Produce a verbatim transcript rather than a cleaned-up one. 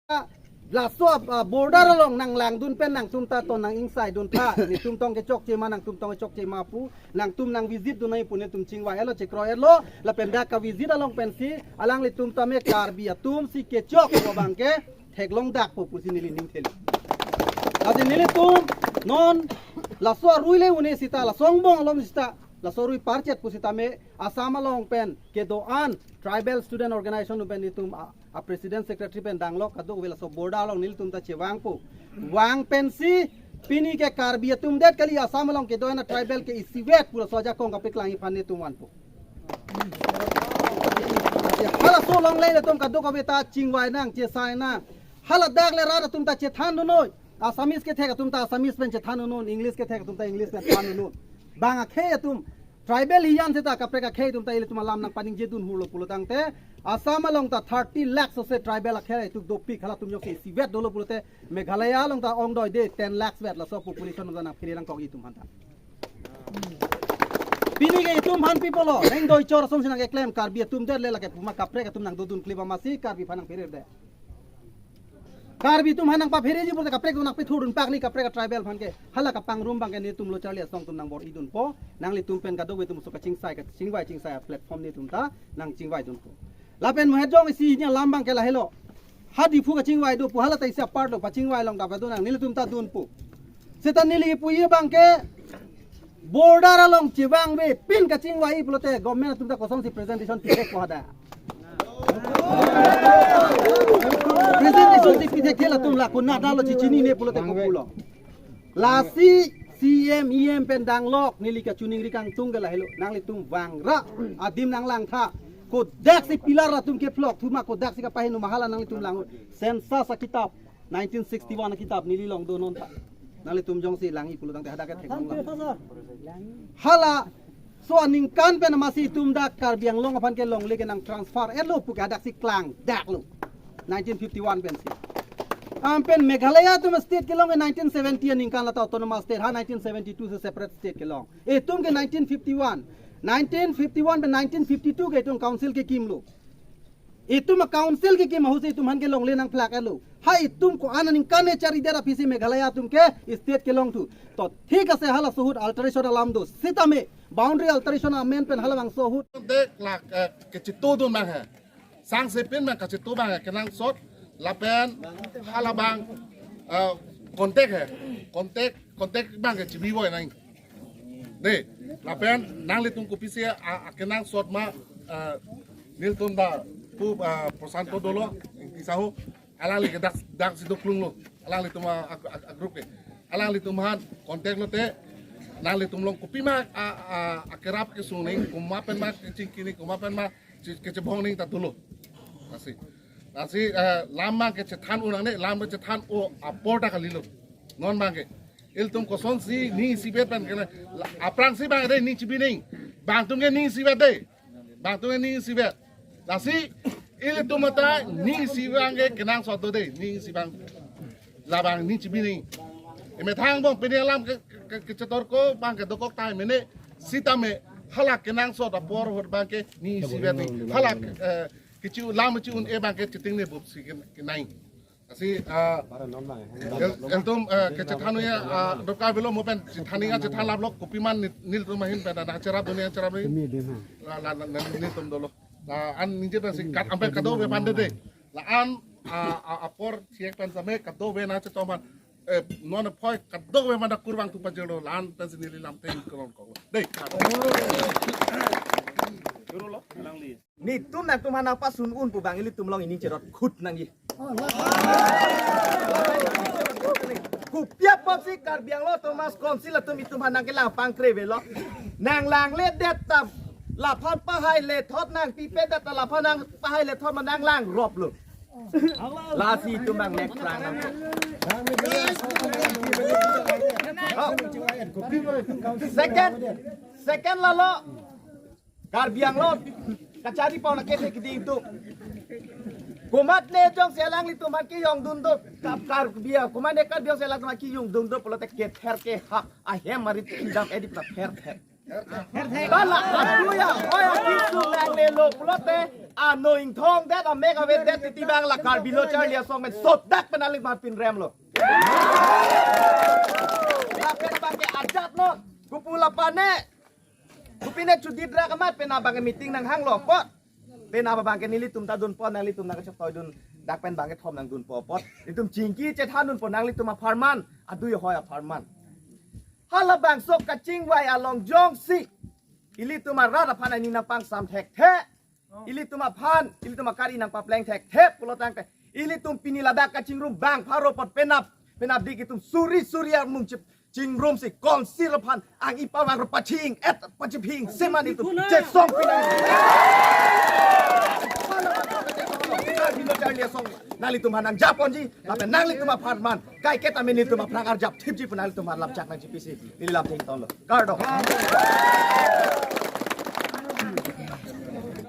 laso, ah, border along nanglangdun pen nangtum ta ton nang-ingsaidun tha. Netum tong kechokche ma, nangtum tong kechokche ma pu, nangtum nang visit dun nangji pu netum chingvai-etlo, chekroi-etlo, lapen dak ka-visit along pensi alanglitum tame Karbi atum si kechok pu abang ke theklongdakpo pusi neli ning theli. Lasi nelitum non laso arui le un-e sita, laso angbong along sita, laso arui parchet pusitame Assam along pen kedo-an tribal student organization pen netum a, a president secretary pen danglok kadokave laso border along nelitum ta chevangpo. Vang pensi pini ke Karbi atum det kali, Assam along kedo-an a tribal ke isivet pu laso ajakong kapeklangji aphan netum vanpo. Halaso along le ilitum kadokave ta chingvai nang, chesai nang. Haladak le rat atum ta chethan dunnoi. Assamese kethek atum ta Assamese pen chethan dunnoi, English kethek atum ta English pen than dunnoi. Bang akhei atum, tribal hiyan seta kaprek akhei atum ta ilitum alam nangpaningje dun hurlo pulo tangte, Assam along ta thirty lakhs ose tribal akhei atum dopik, halatum jongsi isivet dolo pulote, Meghalaya along ta ongdoide ten lakhs vet, laso population ta nangphere nangkokji itum aphan ta. Pini ke itum aphan pi pulo, neng doi chor asonsi nangkeklem, Karbi atum det le lake puma kaprek atum nangdodun kli ba masi Karbi aphan nangphere det. Karbi atum aphan nangpaphereji pulote kaprek atum nangpethurdun pakli kaprek a tribal aphan ke. Hala kapangrum abang ke netum lo charli asong atum nangbor-idunpo, nanglitum pen kadokave atum so kachingsai, kachingvai chingsai a platform netum ta nangchingvaidunpo. Lapen mohet jongsi hini alam abang ke lahelo. Ha Diphu kachingvai do pu, hala ta isi apart lo, pachingvai along ta padu nang, nelitum ta dunpo. Seta neli puji abang ke border along chevangve pin kachingvai pulote government atum ta kosonsi presentation pithek ko hadak. Presentation si pithek ke latum la konat dalo chichinine pulote kopulo. Lasi C M, E M pen danglok neli kachiningri kangtung ke lahelo. Nanglitum vangra, adim nanglang tha. Kodaksi pillar atum kephlok thuma, kodaksi kapaheno ma hala nanglitum lang. Census akitap, nineteen sixty-one akitap neli long do non ta. Nanglitum jongsi langji pulo tangte hadak ke theklong lang. Halaso aningkan pen masi itum dak Karbi Anglong aphan ke longle ke nang transfer-etlo pu ke hadaksi klangdaklo. Nineteen fifty-one pensi. Anpen Meghalaya atum state kelong ke nineteen seventy aningkan, lata autonomous state ha nineteen seventy-two si separate state kelong. Itum ke nineteen fifty-one. Nineteen fifty-one pen nineteen fifty-two ke itum council kekimlo. Itum a council kekim ahutsi itum aphan ke longle nangphlak-etlo. Ha itum ko-an aningkan ne charidet aphisi Meghalaya atum ke state kelong thu. To thik ase, halaso ahut alteration alam do. Sitame boundary alteration amen pen halabangso ahut. Dek lak, eh, kechitudun abang he. Sangse pin abang kachito abang kenangsot lapen halabang, eh, contact he. Contact, contact abang ke chibi voi nang. Dei, lapen nanglitum kopisi a, a kenangsot ma, eh, nelitum da pu, eh, Prosanto dolo, Ingti sahu, alangli ke dak, daksi doklunglo. Alanglitum a, a, a, a group ke. Alanglitum aphan contact lote, nanglitum along kopima a, a, akerap kesung nang, komat pen ma kechingki nang, komat pen ma che-, kechebong nang ta dolo. Lasi. Lasi, eh, lam abang ke chethan-o nangne, lam ke chethan-o apor ta kalilo. Non abang ke. Ilitum kosonsi ning isivet pen kena, la, aphrangsi abang dei ning chibi nang. Bang atum ke ning isivet dei. Bang atum ke ning isivet. Lasi, ilitum mata ning isi abang ke kenangsot do dei, ning isi abang. Labang ning chibi nang. Emethang angbong pini alam ke, ke, ke, kechetor ko abang ke dokok tai mene, sitame hala kenangsot apor ahut abang ke ning isivet nang. Hala, eh, kechi lam kechi-un-e abang ke chitingne bup si ke, kenang. Lasi, ah, el, ilitum, eh, kechethan-o ya, ah, dokok avelo mo pen chethan-i ya, chethan laplok, kopima nel, nelitum ahin pen nangcherap dun ya, cherap dun. La, la, la, la, nelitum dolo. La an ningje pensi kat ampe kadokave aphan dei. La an, ah, ah, apor chiek pen same kadokave nangchetong aphan, eh, non aphoi kadokave aphan kurvangthu pajirlo, la an pensi neli lamthe-ik koron ko. Dei. Juro lo, alangli. Netum nangtum aphan nangpasun-un pu abang ilitum along ining cherot khut nangji. Kopi apotsi Karbi Anglong Autonomous Council atum itum aphan nangkelang pangkre avelo. Nanglangle det ta laphan pahai lethot, nangpipe det ta laphan nangpahai lethot ma nanglang roplo. Lasi itum abang nek prang nang. Oh. Second, second lalo. Karbi Anglong kachari pon akethe kiding atum. Komatne jongsi alanglitum aphan kejongdun do, Kar-, Karbi, komatne Karbi jongsi alanglitum aphan kejongdun do pulote kether kehap ahem arit kedam edi pura pherther. Bala atuya, oya kisu nanglelo pulote Ano ingthong det, amek avedet titi abang la Karbi Lo Charli Asong pen sodak pen aling mar pinrem lo. Lapen abang ke ajat non. Kopu la pane. Kopine chudit ra kamat pen abang ke meeting nanghanglo apot. Pen abang ke nelitum ta dunpo, nanglitum nangkachok toidun dak pen abang ke thom nangdunpo apot. Nelitum chingki chethandunpo nanglitum apharman, adui hoi apharman. Halabangso kachingvai along jongsi ilitum arat aphan aning nangpangsam thekthe. Ilitum aphan, ilitum akari nangpapleng thekthe pulo tangte, ilitum pini ladak kachingrum bang pharo apot penap, penapdik itum suri suri armung chip chingrumsi konsir aphan ang-ipa vang paching et pachiping seman itum chesong pinang. Karbi Lo Charli Asong nanglitum aphan nangjaponji, lapen nanglitum apharman kaiketa nelitum aphrang arjap thipji pu nanglitum aphan lamchak nangchipisi neli lamthe ingtonlo. Kardom.